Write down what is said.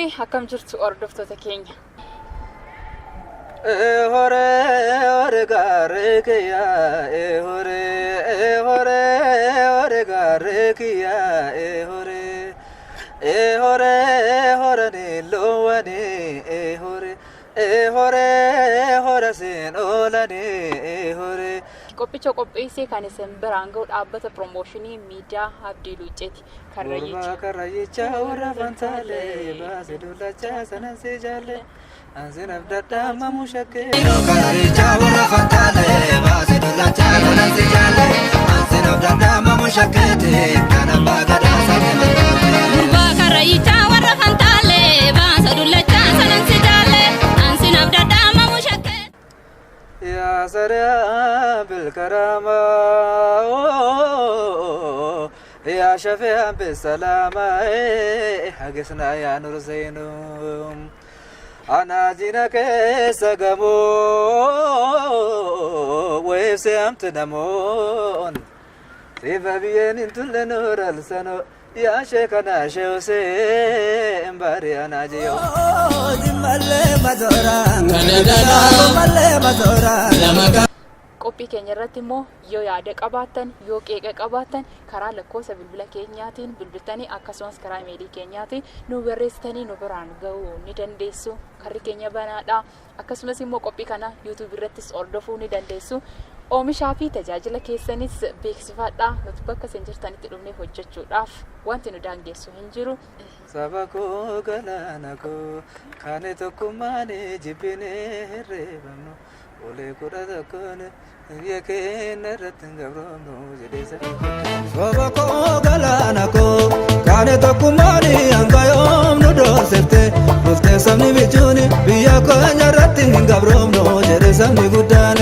Tolee, akkam jirtu hordoftoota keenya? Ehore ore gaaree kiyya ehore ehore ore gaaree kiyya ehore ehore ehore ni loowani ehore ehore ehore siin oolani ehore. Qophicha qopheessee kan isin biraan gahu dhaabbata piroomooshinii miidiyaa Abdii Luucceeti. Karrayyicha. Gurbaa karrayyicha warra fantaalee baase dullachaa sanan si jaalle ansin abdadhaa mamu shakkee. Kararicha warra fantaalee baase dullachaa sanan si jaalle ansin abdadhaa mamu shakkeete kan abbaa gadaa sanii malkaate. Gurbaa karrayyichaa warra fantaalee baasa dullachaa sanan si jaalle ansin abdadhaa mamu shakkee. يا سريع بالكرامة يا شفيع بالسلامة حقسنا يا نور زينوم أنا زينك سقمو ويسامت نمون سيفا بيين انتو لنور السنو يا شيخنا شيخ باري أنا جيو Qophii keenya irratti immoo yoo yaada qabaattan, yoo qeeqa qabaattan karaa lakkoofsa bilbila keenyaatiin bilbiltanii akkasumas karaa imeelii keenyaatiin nu barreessitanii nu biraan gahuu ni dandeessu. Karri keenya banaadha. Akkasumas immoo qophii kana yuutuub irrattis hordofuu ni dandeessu. Oomishaa fi tajaajila keessanis beeksifadhaa. Nuti bakka isin jirtanitti dhufnee hojjechuudhaaf wanti nu daangessu hin jiru. Saba koo galaana koo kan tokkummaan jibbinee hirreeffamnu ulee 11n biyya keenya irratti hin gabroomnu jedhee sabni Saba koo galaana koo kaane tokkummaan hanga yoomnu doorsifte dhuftee sabni bichuun biyya keenya irratti hin gabroomnu jedhe sabni guddaan.